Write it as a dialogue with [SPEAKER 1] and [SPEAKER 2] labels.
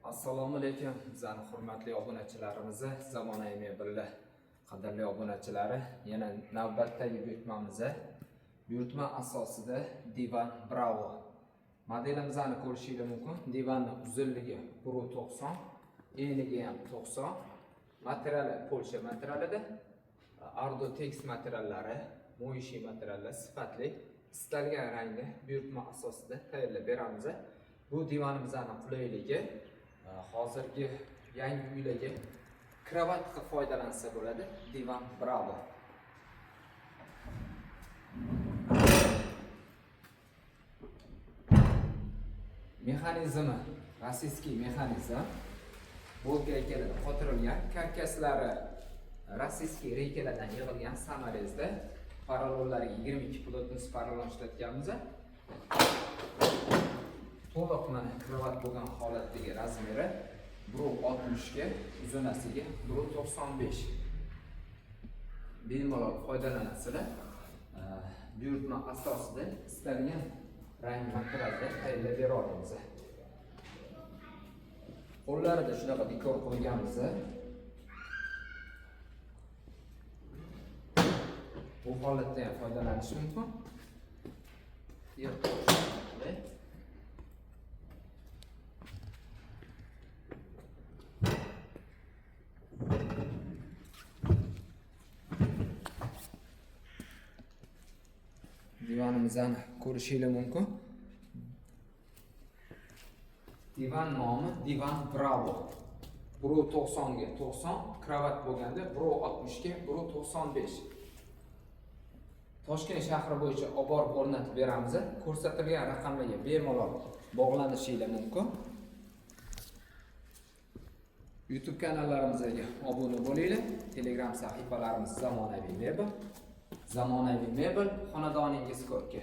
[SPEAKER 1] Assalomu alaykum bizani hurmatli obunachilarimiz, Zamonaviy mebellar qadrli obunachilari. Yana navbatdagi buyurtmamiz. Buyurtma asosida divan Bravo modelimizni ko'rishingiz mumkin. Divanni uzunligi 1.90, enligi ham 90. Materiali Polsha materialida, Ardotex materiallari, mo'yishi materiallar sifatli. Istalgan rangda buyurtma asosida tayyorlab beramiz. Bu divanimizni qulayligi, hozirgi yangi uylarga kravat qilib foydalansa bo'ladi. Divan Bravo. Mexanizmi российский mexanizm. Volga reykalarda qotirilgan, karkaslari российский reykalardan yig'ilgan саморез da. Porolonlariga 22 плотность porolon ishlatganmiz. To'liq mana krovat bo'lgan holatdagi razmeri 1.60 ga, uzunasiga 1.95. Bemalol foydalanasizlar. Buyurtma asosida istalgan rang materialda tayyorlab bera olamiz. Qo'llarida shunaqa dekor qo'yganmiz. Bu holatda ham foydalanish mumkin. Yer qulay. Divanimizni ko'rishingiz mumkin. Divan nomi Divan Bravo. 1.90 ga 90, kravat bo'lganda 1.60 ga 1.95. Toshkent shahri bo'yicha olib borib o'rnatib beramiz. Ko'rsatilgan raqamlarga bemalol bog'lanishingiz mumkin. YouTube kanallarimizga obuna bo'linglar. Telegram sahifalarimiz Zamonaviy mebel. Zamonaviy mebel, xonadoningiz ko'rki.